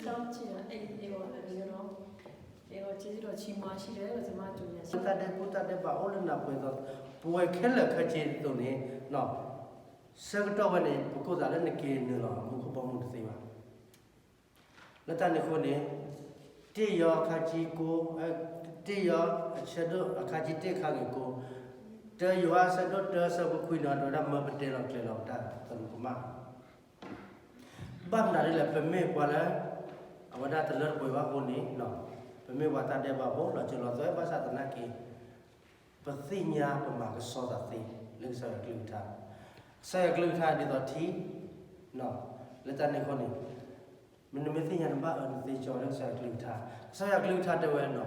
ဒီး အဲၣ် အဲၣ် အဲၣ် အဲၣ် အဲၣ် တၢ်ဒဲးပူၤတၢ်ဒဲးဘးအိၣ်လၢနၤပှဲၤသိး ပဝဲခဲလၢာ်ခဲဆ့အသိးန့ၣ် ဆၢကတီၢ်ဝဲန့ၣ် ပကိးသးလၢနက့ၤနုာ်လီၤမူခိၣ်ဘီမုၢ်တသ့ဘၣ်. လၢတၢ်န့ၣ်အဃိန့ၣ် တ့ၢ်ယီၤအခါဆံကိ, တ့ၢ်ယီၤအဆၢဒိၣ်အခါဆံတ့ၢ်ခါဂ့ၤကိ, တၢယိၤဟၣ်အဆၢဒိၣ်တၢအဆၢဖိခွံန့ၣ် အဝဲဒၣ်မၢပတဲလီၤကျဲၤလီၤပတၢ်သရူးကမၣ် ဘၣ်မနုၤဒ်လဲၣ် ပမ့ၢ်ပှၤလၢ အဝဲဒၣ်တလၢတပှဲၤဘၣ်အဃိန့ၣ်, ပမ့ၢ်ပှၤတၢ်ဒဲးဘးဖိလီၤစၢၤလီၤသွဲၣ် ဘၣ်ဆၣ်သနာ်က့ ပသ့ၣ်ညါပမၤကဆှီသးသ့ လၢကစၢ်ယွၤကလုၢ်ကထါ, ကစၢ်ယွၤကလုၢ်ကထါဒ်သိးထံ, လၢတၢ်န့ၣ်အဃိန့ၣ် မ့ၢ်နမ့ၢ်သ့ၣ်ညါနဘၣ်အၢနသ့ကၠီလၢကစၢ်ယွၤကလုၢ်ကထါ, ကစၢ်ယွၤကလုၢ်ကထါတဲဝဲနီၤ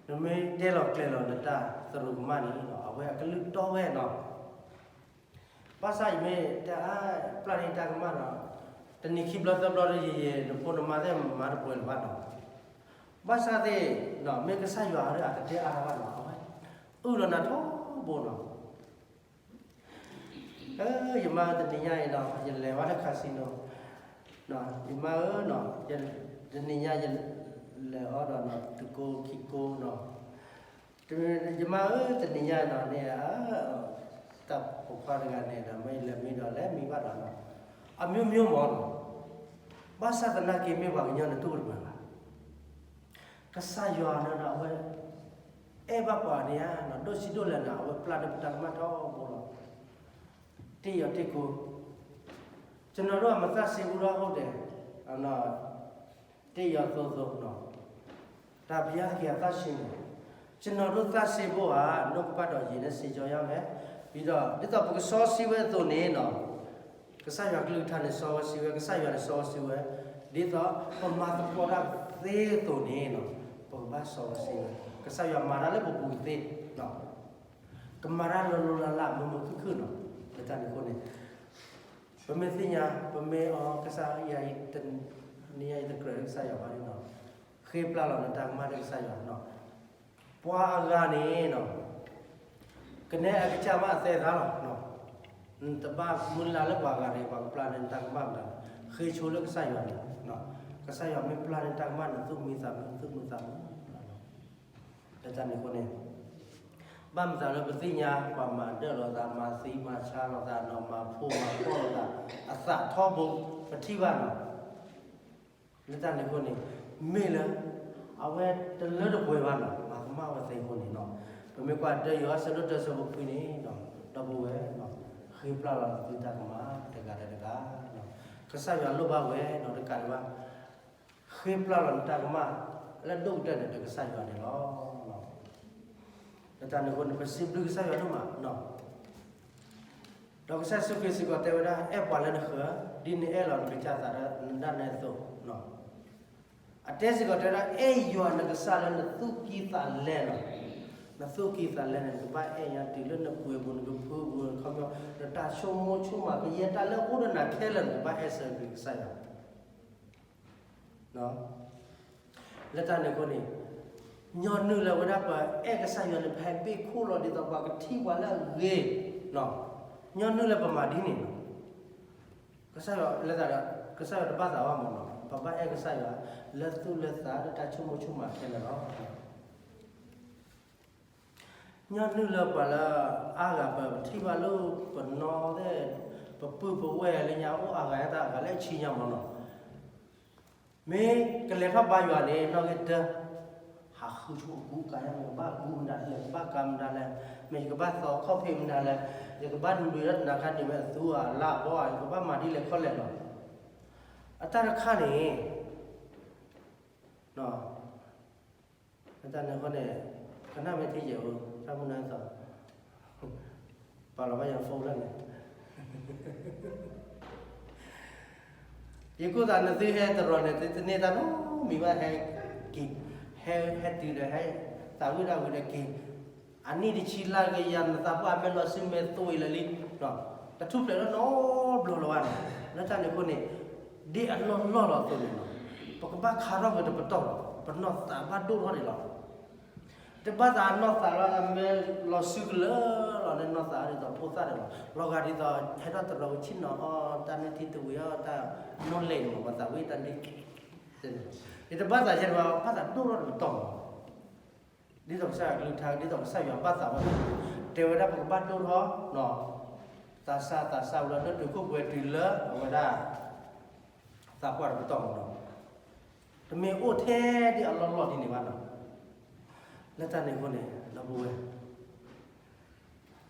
နမ့ၢ်တဲလီၤကျဲၤလီၤနတၢ်သရူးကမၣ်န့ၣ် အဝဲအကလုၢ်တီဝဲနီၤ. ဘၣ်ဆၣ်ယမ့ၢ်တဲအါပျၢ်န့ၢ်တၢ်ကမၣ်ဒီး တနံၤခံဘျီသၢဘျီဒီး ယယဲၢ်နဖိနမါသ့ၣ်မၤတပှဲၤလၢၤဘၣ်နီၤ. ဘၣ်ဆၣ်သ့ၣ် မ့ၢ်ကစၢ်ယွၤအကတဲအါတၢ်ဘၣ်နီၤ အဝဲ အုၣ်လီၤနၤထီဘိနီၤ. ယမါတနံၤညါအံၤနီၤ ယလဲၤဝဲလၢ casino, ယမါဧၢ, တနံၤညါယလဲၤအီၤဒီး တကိခံကိနီၤ, ယမါဧၢ တနံၤညါနီၤန့ၣ် တၢ်ပိာ်ခွါတဂၤန့ၣ်ဒီး မ့ၢ်လဲၤမံဒီးလဲၤမံဘၣ်ဒီးနီၤ, အမျိုးမျိုးမ့ၢ်နီၤ, ဘၣ်ဆၣ်သနာ်က့မ့ၢ်ပှၤကညီနတူၢ်တပှဲၤဘၣ် ကစၢ်ယွၤန့ၣ်ဒီးအဝဲ အဲၣ်ဘၣ်ပှၤန့ၣ်ဧါ, ဒိၣ်ဆံးဒိၣ်လဲၣ်န့ၣ် အဝဲပျၢ်န့ၢ်ပတၢ်ကမၣ်ထီဘိလီၤ. တ့ၢ်ယီၤတ့ၢ်ကိ, ကျွန်တော်တို့ အမသန့်စင်ဘူးတော့ ဟုတ်တယ်, တ့ၢ်ယီၤသိသိ, တၢ်ဘုရားသခင်အသန့်ရှင်းတယ်, ကျွန်တော်တို့ သန့်ရှင်းဖို့ နှုတ်ကပတ်တော် ရေနဲ့ စေကြောရမယ်, ပြီးတော့ ဒ်သိးပကစီဆှံဝဲအသိးန့ၣ်နီၤ ကစၢ်ယွၤကလုၢ်ကထါန့ၣ်စီဝဲစံးဝဲ, ကစၢ်ယွၤန့ၣ်စီဝဲစံးဝဲ, ဒ်သိးပမၤသကိးတၢ်သ့အသိးန့ၣ်နီၤ ပကဘၣ်စီဝဲစံးဝဲ, ကစၢ်ယွၤမၤတၢ်လၢပပူၤကသ့, ကမၤတၢ်လၢလၢလၢလၢ မုာ်မုာ်ခုၣ်ခုၣ်နီၤ, လၢတၢ်န့ၣ်အဃိန့ၣ် ပမ့ၢ်သ့ၣ်ညါ ပမ့ၢ်အီကစၢ်ယွၤအံၤ တနံၤညါအံၤတကြၢးလၢကစၢ်ယွၤဘၣ်န့ၣ်နီၤ, ဃ့ပျၢ်လီၤနတၢ်ကမၣ်လၢကစၢ်ယွၤနီၤ, ပှၤအဂၤန့ၣ်နီၤ ကနဲအကစၢ်မးအသဲသးလီၤ, နတဘၣ်မုၢ်လၢ်လၢပှၤဂၤန့ၣ် ပှၤကပျၢ်န့ၢ်နတၢ်ကမၣ်မတၤလဲၣ်, ဃ့ဆိလၢကစၢ်ယွၤန့ၣ်, ကစၢ်ယွၤမ့ၢ်ပျၢ်န့ၢ်တၢ်ကမၣ်န့ၣ် သူၣ်မံသးမံ သူၣ်မံသးမံ, လၢတၢ်န့ၣ်အဃိန့ၣ် ဘၣ်မတၤလၢပသ့ၣ်ညါ ပှၤမၤဒၢၣ်လိာ်သး မၤသံမၤဆါလိာ်သးနီၤ မၤဖှိၣ်မၤဖှီၣ်လိာ်သး အသးထီဘိ ပထံၣ်ဘၣ်နီၤ, လၢတၢ်န့ၣ်အဃိန့ၣ် မ့ၢ်လၢ အဝဲတလၢတပှဲၤဘၣ်နီၤ မၤကမၣ်ဝဲသ့အဃိန့ၣ်နီၤ, ပမ့ၢ်ကွၢ်တၢယိၤဟၣ်ဆၢဒိၣ်တၢဆၢဖိခွံန့ၣ် ဒီပုၢ်ဝဲၢ် ဃ့ပျၢ်လီၤနသုတၢ်ကမၣ်တဂၤဒီးတဂၤ, ကစၢ်ယွၤလိၣ်ဘၣ်ဝဲနီၤ တကးဒံးဘၣ် ဃ့ပျၢ်လီၤနတၢ်ကမၣ် လၢဒိၣ်ကတၢၢ်န့ၣ် ဒီးကစၢ်ယွၤန့ၣ်လီၤ. လၢတၢ်န့ၣ်အဃိန့ၣ် ပစံးဘျုးကစၢ်ယွၤဒိၣ်မးနီၤ, ဒီးကစၢ်ယ့ၣ်ၡူးခရံာ်စ့ၢ်ကီးတဲဝဲဒၣ် အဲၣ်ပှၤလၢနဃၢၤ ဒ်နအဲၣ်လီၤနကစၢ်သးဒီးနဒၣ်နဲအသိး, အတဲစ့ၢ်ကီးတဲဝဲဒၣ် အဲၣ်ယွၤနကစၢ်လၢနသူၣ်ကံၢ်သးလဲနီၤ, နသူၣ်ကံၢ်သးလဲန့ၣ် နကဘၣ်အဲၣ်ညါတုၤလၢနပှ့ၤပူၤ နကဖုပူၤ နခီပညီ နတၢ်ဆိကမိၣ်ဆိကမး ကယဲၢ်တၢ်လၢအိၣ်ဒီးနၤခဲလၢာ် နကဘၣ်အဲၣ်ဆၢက့ၤကစၢ်ယွၤ လၢတၢ်န့ၣ်အဃိန့ၣ် ညီနုၢ်လၢဝဲဒၣ်ပအဲၣ်ကစၢ်ယွၤန့ၣ် ပဟဲဘ့ၣ်ခိၣ်လီၤဒ်သိးပှၤကထံၣ်ပှၤလၢအဂ့ၤ, ညီနုၢ်လၢပမၤဒ်န့ၣ်လီၤ. ကစၢ်ယွၤလၢသးဒီး ကစၢ်ယွၤတဘၣ်သးဘၣ်မးနီၤ, ပဘၣ်အဲၣ်ကစၢ်ယွၤ လၢသူၣ်လၢသးလၢတၢ်ဆိကမိၣ်ဆိကမးခဲလၢာ်လီၤ. ညီနုၢ်လၢပှၤလၢအါဂၤပထံၣ်ဘၣ်လၢပနီၢ်သ့ၣ် ပပုၢ်ပဝဲၢ်လၢညါအိၣ်အါဂၤ တၢ်အါဂၤလၢအဆံညါမးနီၤ, မ့ၢ်ကလဲၤထီၣ်ဘါယွၤန့ၣ် နီၣ်ဂံၢ်တၢ ဟးဃုဆိအကူအကၤညါ မ့ၢ်ကဘၣ်ကူမနုၤလဲၣ် ကဘၣ်ကၤမနုၤလဲၣ်, မ့ၢ်ယကဘၣ်သီခီၣ်ဖံးမနုၤလဲၣ်, ယကဘၣ်နုာ်လီၤတနၤခါန့ၣ် မ့ၢ်အသူအလၢအဘီဧါ ယကဘၣ်မၤဒ်လဲၣ်ခီလဲၣ်လီၤ. အတၢ်တခါန့ၣ် တၢ်န့ၣ်အဃိန့ၣ် ကနၣ်မ့ၢ်ထံယဲၢ်ဧိၤ တၢ်မုၢ်နၢ်သီ ပာ်လီၤဘၣ်ယၤ phone လၢန့ၣ် ယကိၢ်သးနသုဟဲတရီၤန့ၣ် သုတန့ၢ်တၢ်နီတမံၤဘၣ် ဟဲက့ၤ ဟဲ ဟဲတုၤဒီးဟဲ သးဝံၣ်တၢ်ဝံၤဒီးက့ၤ အနံၣ်တဆံလၢကယၤ နသးပှၢ်မဲာ်လီၤစုမဲာ်သိအံၤလၢာ်လံ တထူၣ်ဖျဲးလၢနီတဘျီလၢၤဘၣ်န့ၣ် လၢတၢ်န့ၣ်အဃိန့ၣ် ဒ်အလီၢ်လီၢ်လီၤအသိးန့ၣ်လီၤ ပကဘၣ်ခါထီၣ်က့ၤတပတီၢ်လီၤ ပနီၢ်သးဘၣ်ဒိၣ်ထီၣ်န့ၣ်လီၤ. တဘၣ်သးနီၢ်သးလီၤ, မ့ၢ်လီၤစုကလၢာ်လီၤန့ၣ် နီၢ်သးဒ်သိးဖိသၣ်န့ၣ်လီၤ. လီၤဂာ်ဒ်သိး ဟဲထီၣ်တရီကဆ့ၣ်နီၤအီၣ်တၢ်န့ၢ်ထံတဝံၤအီၣ်တၢ်နီၢ်လဲၣ်န့ၣ်မး ပှၤသးဝံၣ်တၢ်န့ၢ်, ယတဘၣ်သးယဲၢ်ဘၣ်, ဘၣ်သးဒိၣ်ထီၣ်တပတီၢ်မး. ဒ်သိးကစၢ်ယွၤကလုၢ်ကထါ ဒ်သိးကစၢ်ယွၤဘၣ်သးဝဲ, တဲဝဲဒၣ်ပကဘၣ်ဒိၣ်ထီၣ် သးစၢ်သးစၢ်ဝဲလၢတုၤခိၣ်ပှဲၤတုၤလၢအဝဲဒၣ် သးပှၢ်တပတီၢ်မးနီၤ, တမ့ၢ်အိၣ်ထဲဒ်အလီၢ်လီၢ်ဒ်န့ၣ်ဘၣ်နီၤ. လၢတၢ်န့ၣ်အဃိန့ၣ် ဒီပုၢ်ဝဲၢ်,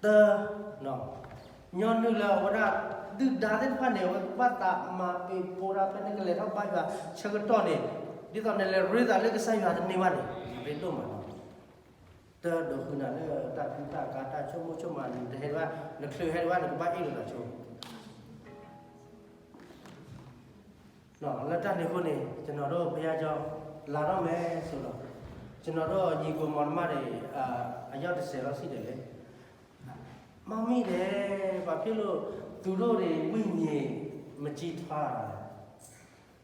တ, ညီနုၢ်လၢအဝဲဒၣ် ဒုၣ်ဒါသ့ၣ်တဖၣ်န့ၣ် အဝဲကဘၣ်သးမၤပ့ၤပိာ်ဒၣ်ဖဲနကလဲၤထီၣ်ဘါယွၤဆၢကတီၢ်န့ၣ်, ဒ်သိးနလဲၤရ့သးလၢကစၢ်ယွၤတန့ၢ်ဘၣ်န့ၣ် ရ့ဒိၣ်မးနီၤ. တဒိးဃုာ်နၤလၢတၢ်ကူတၢ်ကၤ တၢ်ဆိကမိၣ်ဆိကမးန့ၣ် နတဟဲဒံးဘၣ်, နချုးဟဲဒံးဘၣ် နကဘၣ်အ့ၣ်လိာ်သးဆိ လၢတၢ်န့ၣ်အဃိန့ၣ် ကျွန်တော်တို့ဘုရားကျောင်း လာတော့မယ်ဆိုတော့ ကျွန်တော်တို့ညီအစ်ကိုမောင်နှမတွေ အာ အယောက်တစ်ဆယ်လောက်ရှိတယ်လေ. မမီးတယ် ဘာဖြစ်လို့သူတို့တွေ ဝိညာဉ်မကြီးထွားတာလဲ.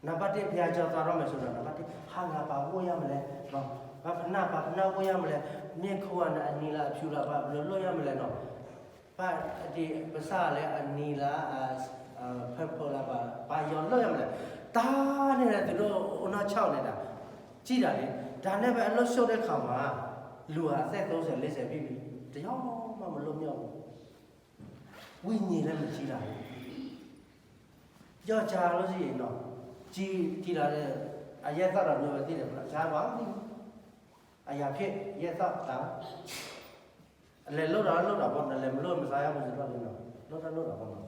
နံပါတ်တစ် ဘုရားကျောင်းသွားတော့မယ်ဆိုတော့ နံပါတ်တစ် ဟာငါဘာဝတ်ရမလဲနော်, ဘာဖန ဘာဖနဝတ်ရမလဲ, မျက်ခုံးကနအနီလာအဖြူလာ ဘာဘယ်လိုလုပ်ရမလဲနော်. ပ ဒီ ပစၢ်လဲၣ် အနီလာ အ အ purple လၢ ဘာ ဘာရောင်လုပ်ရမလဲ. တၢ်န့ၣ်လဲၣ် သူတို့ ဦးနှောက်လျှောက်နေတာ ကြည့်တာလေ. ဒါနဲ့ပဲ အလုပ်ရှုပ်တဲ့အခါမှာ လူဟာအသက်သုံးဆယ်လေးဆယ်ပြည့်ပြီ တယောက်မှမလွတ်မြောက်ဘူး. ဝိညာဉ်လည်းမကြီးလာဘူး. ယောက်ျားလို့ရှိရင်တော့ ကြီးကြီးလာတဲ့ အရက်သောက်တာမျိုးပဲသိတယ် တခြားဘာမှမသိဘူး. အရာဖြစ် ရက်သောက်တာ လဲၤလုပ်တာလုပ်တာပေါ့နော်, လဲၤမလုပ်မစားရဘူးဆိုတော့လေနော်, လုပ်တာလုပ်တာပေါ့နော်.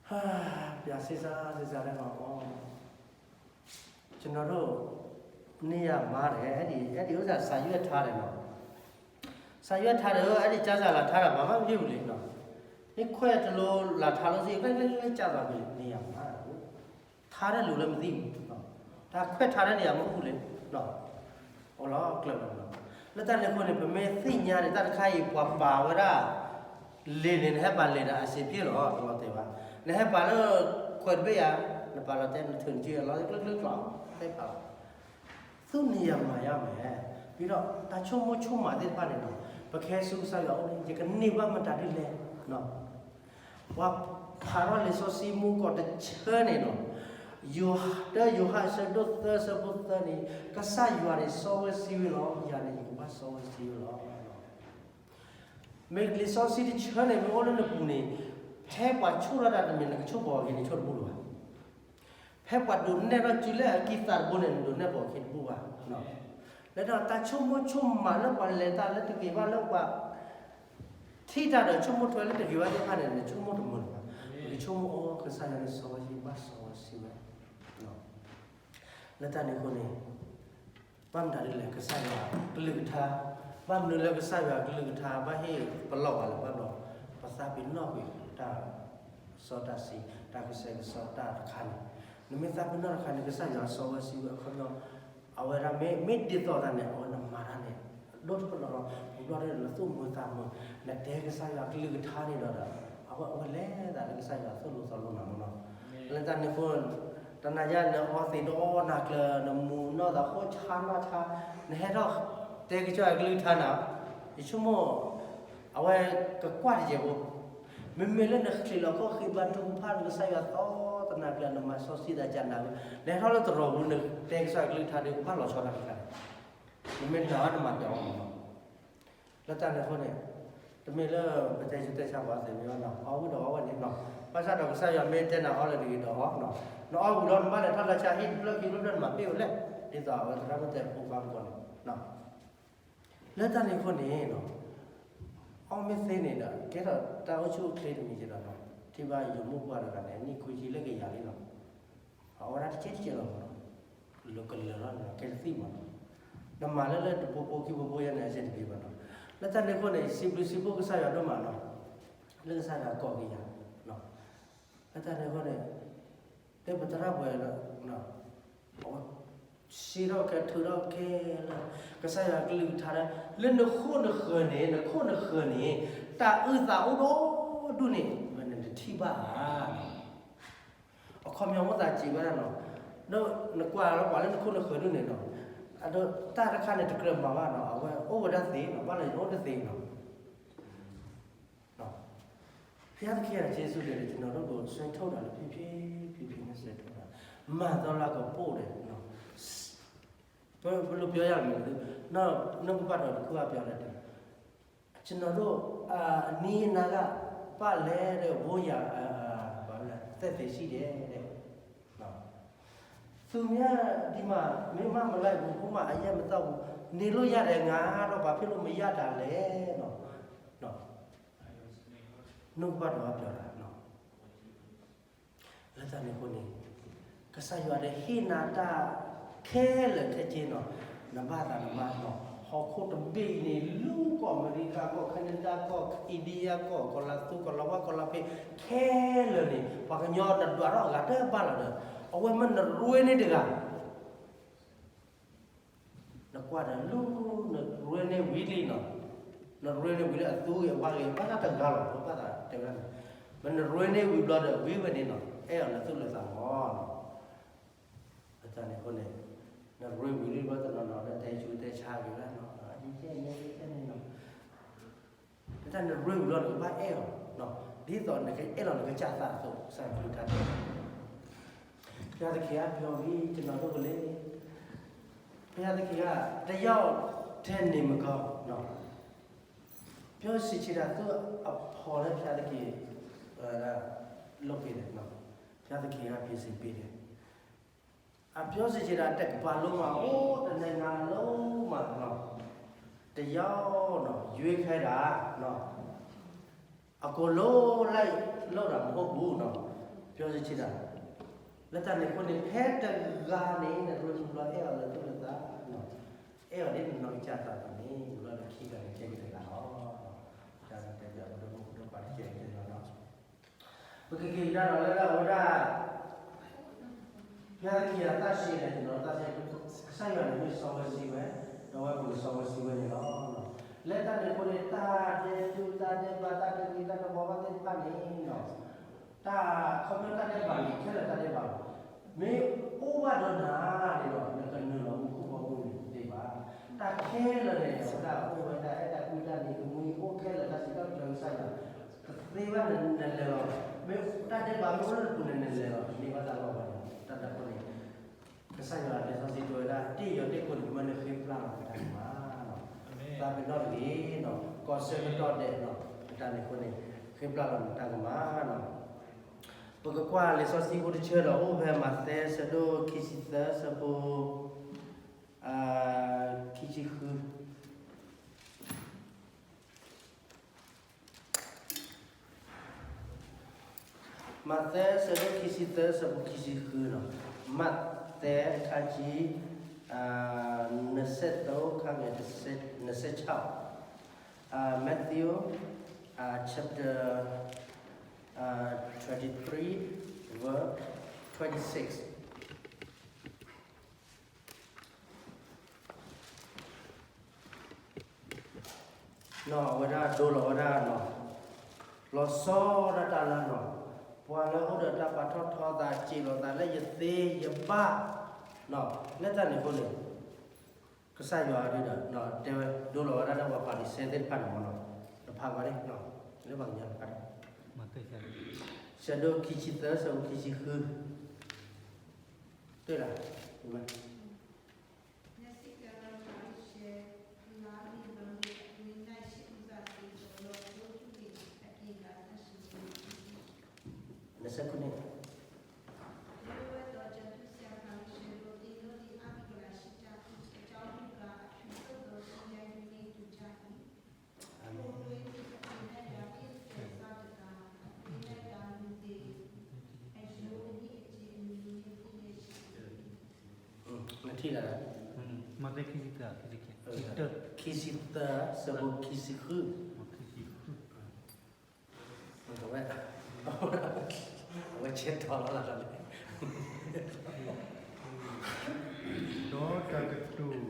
ဟာ ပြန်စဉ်းစားစဉ်းစားလိုက်တော့ ကျွန်တော်တို့ နေရာမှာတဲ့ အဲ့ဒီ အဲ့ဒီဥစ္စာ စာရွက်ထားတယ်နော်. စာရွက်ထားတယ် အဲ့ဒီကျမ်းစာလာထားတာ ဘာမှမဖြစ်ဘူးလေနော်. မင်းခွဲတစ်လုံးလာထားလို့ရှိရင် ကျကျကျကျကျသွားပြီလေ နေရာမှာတဲ့. ထားတဲ့လူလည်းမသိဘူးနော်. ဒါခွဲထားတဲ့နေရာမဟုတ်ဘူးလေနော်. အိုလီၤကျၢၤလီၤနော်. လၢတၢ်န့ၣ်အဃိန့ၣ် ပမ့ၢ်သ့ၣ်ညါန့ၣ် တၢ်တခါအံၤ ပှၤပာ်ဝဲဒၣ် လံာ်န့ၣ် နဟဲပာ်လံာ်န့ၣ် အဆင်ပြေလီၤ တလီၤတဲာ်ဘၣ်. နဟဲပာ်လၢ ခွဲးတဘ့ၣ်ဧါ, နပာ်လီၤတဲာ် နထုးနစုအလီၤ ကျၢကျၢကျီ ဟဲပာ်လီၤ. သူ့နေရာမှာရမယ်. ပြီးတော့ တၢ်ဆိကမိၣ်ဆိကမးသ့ၣ်တဖၣ်န့ၣ်နော်, ပကဟဲဆူကစၢ်ယွၤအအိၣ်န့ၣ် ယကန့ၢ်ဘၣ်မတၤဒ်လဲၣ်နော်. ပှၤဖးထီၣ်လံာ်စီဆှံမူကီၢ်တဆၢန့ၣ်နော်, ယိၤ တၢယိၤဟၣ်အဆၢဒိၣ်သၢဆၢဖိသၢန့ၣ်, ကစၢ်ယွၤန့ၣ်စီဝဲစံဝဲလီၤ, ယၤန့ၣ်ယကဘၣ်စီဝဲစံဝဲလီၤ. မ့ၢ်လံာ်စီဆှံတဆၢန့ၣ် မ့ၢ်အိၣ်လၢနပူၤန့ၣ်, ဖဲပှၤဆိၣ်ထီၣ်တၢ်တမံၤ နကဆိၣ်ဘီအီၤက့ၤန့ၣ် ဆိၣ်တဘူၣ်လၢၤဘၣ်. ဖဲပှၤဒိးနဲၣ်ထီၣ်စုလၢအကံၢ်သးတဘိန့ၣ် နဒိးနဲၣ်ဘီအီၤက့ၤတဘူၣ်ဘၣ်. လၢတၢ်ဆိကမိၣ်ဆိကမးလၢပှၤလဲၤတၢ်လၢတဂ့ၤဘၣ် လၢပှၤ ထံၣ်တၢ်ဒီးဆိကမိၣ်ထွဲလၢတဂ့ၤဘၣ်သ့ၣ်တဖၣ်န့ၣ် နဆိကမိၣ်တမုာ်လၢၤဘၣ်. ပကဆိကမိၣ်အီၤ ကစၢ်ယွၤန့ၣ်စီဝဲစံ ဘၣ်စီဝဲစံဝဲ လၢတၢ်န့ၣ်အဃိန့ၣ် ဘၣ်မတၤဒ်လဲၣ် ကစၢ်ယွၤကလုၢ်ကထါ, ဘၣ်မနုၤလၢကစၢ်ယွၤကလုၢ်ကထါ ဘၣ်ဟ့ၣ်ပလီၢ်ပှၤလၢၤဘၣ်ဒီး ပသးပ့ၤနီၣ်ကွံာ်တၢ်စီတၢ်ဆှံ တၢ်ကစဲကစီတၢ်တခါန့ၣ်, နမ့ၢ်သးပ့ၤနီၣ်တခါန့ၣ် ကစၢ်ယွၤစီဝဲစံဝဲအခီပညီ, အဝဲဒၣ်မ့ၢ် မ့ၢ်ဒ်သိးတၢ်န့ၣ် အဝဲနမၤတၢ်န့ၣ် ဒိၣ်ထီၣ်လီၤလီၤ, ပဘျီၣ်ဒၣ်နသူၣ်မုာ်သးမုာ်, နတဲကစၢ်ယွၤကလုၢ်ကထါန့ၣ်ဒီး အဝဲ အဝဲလဲၤသးလၢကစၢ်ယွၤသိၣ်လိသီလိနၤမ့ၢ်နီၤ. လၢတၢ်န့ၣ်အဃိ တနၤညါနအီသံးဒီးနၤကျၢၤ နမူၤနီၢ်သးဃိဆါနီၢ်ဆါ, နဟဲထီၣ်တဲကစၢ်ယွၤကလုၢ်ကထါနၤ, ယဆိကမိၣ် အဝဲကကွၢ်တယဲၢ်ဖိ, မ့မ့ၢ်လၢနချံးလီၤခီၣ်ဃ့ဘါထုကဖၣ်ဒီးကစၢ်ယွၤသီသနၤကျၢၤ နမၤစီဆှံသးကနၤ, နဟဲထီၣ်လၢတရီးပူၤ နတဲကစၢ်ယွၤကလုၢ်ကထါဒီး ကဘၣ်လီၤဆီတၢ်တခါန့ၣ်, နမ့ၢ်နၤအီၤနမၤပျီအီၤမ့ၢ်နီၤ. လၢတၢ်န့ၣ်အဃိန့ၣ် တမ့ၢ်လၢပတဲဆူးတဲဆါပှၤသ့ၣ်မ့ၢ်ဘၣ်နီၤ, အီၣ်ဝံၤဒီးအီၣ်ဝဲန့ၣ်နီၤ, ဘၣ်ဆၣ်ဒီးကစၢ်ယွၤမ့ၢ်တဲနၤအီၣ်လၢတဂ့ၤဒီးအီၣ်နီၤ, နအီၣ်ဝံၤဒီးနဘၣ်လဲၤထီၣ်လၢဆါဟံၣ်တဖျၢၣ်ခံဖျၢၣ်ဖျၢၣ်နမၤပ့ၢ်ဝဲလဲၣ်, ဒ်သိးအဝဲသရၣ်မုၣ်တဲဖိခွါမုၢ်ကီၢ်န့ၣ်, လၢတၢ်န့ၣ်အဃိန့ၣ်နီၤ, အီၣ်မ့ၢ်သ့န့ၣ်ဒီး ကဲထီၣ်တၢ်အိၣ်ဆူၣ်အိၣ်ချ့တမံၤကဒီးနီၤ, ထံၣ်ဘၣ်ယိၤမုၣ်ပှၢ်တဂၤန့ၣ် နံၣ်ခွံဆံလၢကယၤလံနီၤ, အဝဲဒၣ်တကဲတကဲလီၤမ့ၢ်နီၤ, လၢကလၢာ်လီၤန့ၣ် ကဲတသံၣ်မ့ၢ်နီၤ, နမၤလၢလၢတဘိဘိခံဘိဘိယဲန့ၣ် အဆင်တပြေဘၣ်နီၤ, လၢတၢ်န့ၣ်အဃိန့ၣ် စံးဘျုးစံးဖှိၣ်ကစၢ်ယွၤဒိၣ်မးနီၤ, လၢကစၢ်ယွၤကိးက့ၤယၤ, လၢတၢ်န့ၣ်အဃိန့ၣ် တဲပသရၣ်ပှဲၤဒီး အဝဲ စံးထီၣ်ခဲ ထုးထီၣ်ခဲလၢ ကစၢ်ယွၤကလုၢ်ကထါလၢ လၢနခိၣ်နဃၢၤန့ၣ် နခိၣ်နဃၢၤန့ၣ် တၢ်အုၣ်သးအိၣ်ဒိၣ်ဒိၣ်န့ၣ် နတထံၣ်ဘၣ်ဧါ. အခီပညီမိၣ်သးစံးဝဲဒၣ်နီၤ, နကွၢ်လီၤပှၤလၢနခိၣ်နဃၢၤဒိၣ်န့ၣ်နီၤ, အဒိ တၢ်တခါန့ၣ်တကြၢးမၤဘၣ်နီၤ, အဝဲအိၣ်ဝဲဒၣ်သ့နီၤ, ဘၣ်လၢယအိၣ်တသ့နီၤ. ဘုရားသခင်ကကျေးဇူးတင်တယ်, ကျွန်တော်တို့ကိုဆွဲထုတ်တာလည်းဖြစ်ဖြစ်, ဖြစ်ဖြစ်နဲ့ဆွဲထုတ်တာ, မၤတော့လကပို့တယ်နော်. ဘယ်လိုပြောရမလဲ, နောက်နှုတ်ကပတ်တော်တစ်ခုကပြောတယ်, ကျွန်တော်တို့ အာ အနီးအနားက ပတ်လည်တဲ့ ဝန်းရံ အာ ဘာလဲ သက်သေရှိတယ်တဲ့နော်. သူများဒီမှာ မင်းမမလိုက်ဘူး, ဟိုမှာအရက်မသောက်ဘူး, နေလို့ရတယ်, ငါတော့ဘာဖြစ်လို့မရတာလဲနော်. နော်, နှုတ်ကပတ်တော်ကပြောတာနော်. လၢတၢ်န့ၣ်အဃိန့ၣ် ကစၢ်ယွၤဒီးဟ့ၣ်နၤတၢ်ခဲလၢာ်ခဲဆ့နီၤ, နဘၣ်သးနဘၣ်နီၤ, ဟီၣ်ခိၣ်တဘ့ၣ်အံၤန့ၣ် လူၤကီၢ်အမဲရကၤကီၢ် ခဲနဒၤကီၢ် အံၣ်ဒံယါကီၢ် ကီၢ်လၤသူ ကီၢ်လၤဝါ ကီၢ်လၤဖ့း ခဲလၢာ်န့ၣ် ပှၤကညီနဒွးထီၣ်အဂၤတဘၣ်လီၤဒီး အဝဲမ့ၢ်နရ့န့ၢ်တဂၤ နကွၢ်ဒီးလူၤ နရ့န့ၢ်ဝံၤလံနီၤ, နရ့န့ၢ်ဝံၤလံအသူဂ့ၤအဝါဂ့ၤ ဘၣ်တၢ်တဂၤလီၤ, ဘၣ်သးတဲဝဲဒၣ်န့ၣ်, မ့ၢ်နရ့န့ၢ်ဝံၤဘျီဒီး ဝံၤဝဲန့ၣ်နီၤ, အဲၣ်အီၤလၢသူၣ်လၢသးမီၤနီၤ. လၢတၢ်န့ၣ်အဃိန့ၣ် နရ့ဝံၤလံဘျီတနီၤနီၤ လၢတဲဆူတဲဆါက့ၤဝဲနီၤ, ယဲန့ၣ်ယဲန့ၣ်နီၤ. လၢတၢ်နရ့ဝံၤလီၤ နကဘၣ်အဲၣ်အီၤနီၤ, ဒ်သိးနကအဲၣ်လီၤနကစၢ်သးအသိး ကစၢ်ယွၤကလုၢ်ကထါတဲ ဘုရားသခင်ကပြောပြီ ကျွန်တော်တို့ကိုလည်း ဘုရားသခင်က တစ်ယောက်တည်းနေမကောင်းနော်. ပြောစေချင်တာ သူ့အဖော်လည်း ဘုရားသခင် လုပ်ပေးတယ်နော်. ဘုရားသခင်က ပြင်ဆင်ပေးတယ်. အပြောစေချင်တာ တစ်ကမ္ဘာလုံးမှာ အိုး တစ်နိုင်ငံလုံးမှာနော် တစ်ယောက်နော် ရွေးခိုင်းတာနော် အကုန်လုံးလိုက်လုပ်တာမဟုတ်ဘူးနော်. ပြောစေချင်တာ လၢတၢ်န့ၣ်အဃိန့ၣ် ဖဲတဂၤန့ၣ် နရ့မူဘျီအဲၣ်အီၤလၢသူၣ်လၢသးနော်, အဲၣ်အီၤဒ်နနီၢ်ကစၢ်သးန့ၣ် မူဘျီလၢခံဂၤန့ၣ် ကဲက့ၤတဂၤလီၤ. တၢ်တဲပျးပဒိၣ်မုၣ်ပဒိၣ်ခွါတကဲက့ၤတဂၤလီၤ. ပကက့ၤကဒါဒီးလၢအဝဲဒၣ် ဘုရားသခင်အသန့်ရှင်းတယ်နော်, သန့်ရှင်း ကစၢ်ယွၤန့ၣ် မ့ၢ်စီဝဲစံးဝဲ, ဒီးဝဲပကစီဝဲစံးဝဲန့ၣ်လီၤ. လၢတၢ်န့ၣ်အဃိန့ၣ် တၢ်ဒဲးတူၢ် တၢ်ဒဲးဘး တၢ်တဂ့ၤ တၢ်တဘှီဘၣ်သ့ၣ်တဖၣ်န့ၣ်လီၤ. တၢ်ခီဖျိတၢ်ဒဲးဘးန့ၣ် ခဲလၢာ်တၢ်ဒဲးဘးလီၤ. မ့ၢ်အိၣ်ဘၣ်ဒီးနၤန့ၣ်ဒီး နကနုာ်လီၤမူခိၣ်ဘီမုၢ်န့ၣ်တသ့ဘၣ်. တၢ်ခဲလၢာ်န့ၣ် အဝဲဒၣ်အိၣ်ဝဲဒၣ် အဲၣ်တၢ်ကွံတၢ်န့ၣ် ကမှံအိၣ်ခဲလၢာ် တၢ်စံးထီၣ်ပတြၢၤကစၢ်ယွၤ တသ့ဘၣ် နလဲၤလီၤ. မ့ၢ်တၢ်ဒဲးဘးမ့ၢ်အိၣ်လၢနပူၤန့ၣ် နလဲၤလီၤ တန့ၢ်ဘၣ်တၢ်လီၢ်ဘၣ်န့ၣ် တၢ်ဒၣ်ဖိန့ၣ် ကစၢ်ယွၤလံာ်စီဆှံတဲဝဲဒၣ် တ့ၢ်ယီၤတ့ၢ်ခိၣ်န့ၣ် ကမၢနဃ့ပျၢ်လီၤနတၢ်ကမၣ်နီၤ. သးပ့ၤနီၣ်တဂ့ၤနီၤ ကီၢ်ဆၢကတီၢ်ဒဲးနီၤ တၢ်န့ၣ်အဃိန့ၣ် ဃ့ပျၢ်လီၤနတၢ်ကမၣ်နီၤ. ပကကွၢ်လံာ်စီဆှံဖိတဆၢဒီး အိၣ်ဖဲမးသဲ ဆၢဒိၣ်ခံဆံသၢ ဆၢဖိ ခံဆံဃု မးသဲ ဆၢဒိၣ်ခံဆံသၢ ဆၢဖိခံဆံဃုနီၤ. မးသဲ အခန်းကြီး နှစ်ဆယ့်သုံး ခန်းငယ် နှစ်ဆယ့်ခြောက် Matthew chapter twenty three verse twenty six. နီၤ အဝဲဒၣ်ဒိလီၤဝဲဒၣ်နီၤ လီၤဆီဒၣ်တၢ်လၢနီၤ ပှၤလၢအိၣ်ဒီးတၢ်ပာ်ထီၣ်ထီသး စံးလီၤသးလၢယသ့ယဘၣ်နီၤ လၢတၢ်န့ၣ်အဃိန့ၣ် ကစၢ်ယွၤဒုဒီး တဲဝဲဒိလီၤဝဲဒၣ်လၢပှၤဖၤရံၤၡဲသ့ၣ်တဖၣ်န့ၣ်မ့ၢ်နီၤ တဖးဝဲန့ၣ် လၢပှၤကညီတဖၣ်န့ၣ် ဆၢဒိၣ်ခံဆံသၢ ဆၢဖိခံဆံဃု တၢ်လၢ နှစ်ဆယ့်ခုနှစ် လၢအဝဲဒီး ကၠံၣ်သူဆံးဖၤရံၤၡဲဒီး သ့ၣ်နီၣ်ဒံးအါမံၤကလးဆံတၢ် အကၠီမုၢ်ပှၤအဖံးသိၣ်ဒီး ဆူညါယူၤန့ၣ်တူၢ်တၢ်အံၤ နထံ�ၣ်လၢ မးသဲခံဆံသၢ ခံဆံသၢ ဆၢဖိခံဆံဃု အဝဲ အဝဲဆဲးထီၣ်လီၤလီၤန့ၣ် ဒီးတၢ်ကတိၤ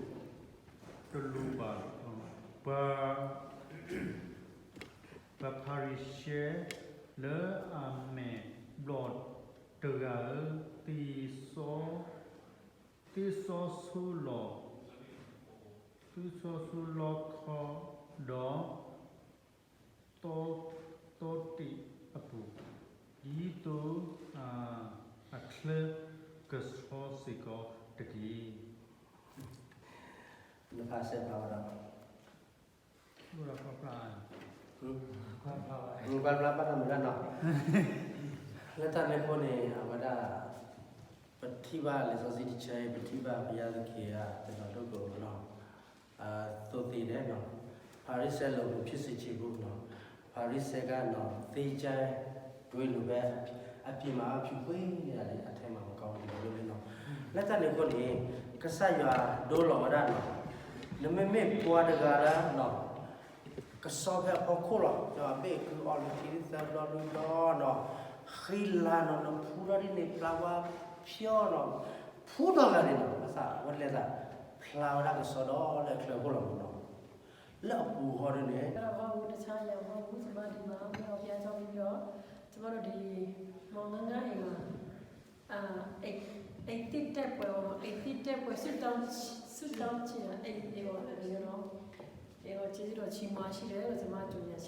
တလိၤဘၣ် ပှၤ ပှၤဖၤရံၤၡဲလၢအမဲာ်ဘျီၣ်တဂၤဧၢ, သ့စီဆှံလီၤ သုစီဆှံလီခီဒီး တီတ့ၢ်အပူၤ, ဒ်သိးအချၢကဆှီစ့ၢ်ကီးတက့ၢ်. နဖးဆဲးဖးဝဲဒၣ် ပှၤဖျါဘၣ်တၢ်မုာ်တၢ်နီၤ, လၢတၢ်န့ၣ်အဃိန့ၣ် အဝဲဒၣ် ပထံၣ်ဘၣ်လံာ်စီဆှံတဆၢအံၤ ပထံၣ်ဘၣ်ဘုရားသခင်အတနီၤဒိၣ်ကအိၣ်နီၤ, သိးသ့ၣ်ဒဲးနီၤ, ဖၤရံၤၡဲလူၤပိၤ ဖြစ်စေချေဖို့နီၤ, ဖၤရံၤၡဲကနီၤ သ့ကဲ တွ့လူၤဖဲ အပြင်မှာ အဖြူခွေး အထဲမှာ မကောင်းဘူး လီၤဒိၣ်လၢနီၤ, လၢတၢ်န့ၣ်အဃိန့ၣ် ကစၢ်ယွၤဒိလီၤဝဲဒၣ်နီၤ, နမ့မ့ၢ်ပှၤတဂၤလၢနီၤ ကစီဖဲအဖီခိၣ်လီၤ, ဒီးအဘ့ၣ်ကုအီၤလၢခံသၢဘျီလွံၢ်ဘျီနီၤ, ဃံလၤနီၤ နဖှူထီၣ်ဒ်န့ၣ် ဖျါဝါဖျီနီၤ, ဖှူထီၣ်ဂၤန့ၣ်နီၤ, ဘၣ်ဆၣ်အဝဲလဲၤသး ဖျါဝဲဒၣ်ကစီဒီလၢအချၢအဃိလီၤမ့ၢ်နီၤ, လၢအပူၤဃီဒ်န့ၣ် တၢ်ဂီၤမူတဆါယၤဂီၤမူ သမါဒံးမး မ့ၢ်အီၤဖျါကၠီမံဒီး တဘျီဒီးဒ် မ့ၢ်ငါငါအံၤမး အိမ်သစ်တက်ပွဲပေါ့နော်, အိမ်သစ်တက်ပွဲ ဆုတောင်းချီတာ အိမ်သစ်ပေါ့နော်, ဒီတော့ ကျေးဇူးတော်ချီးမွမ်းရှိတယ်လို့ ကျွန်မ ကြေညာချင်တယ်.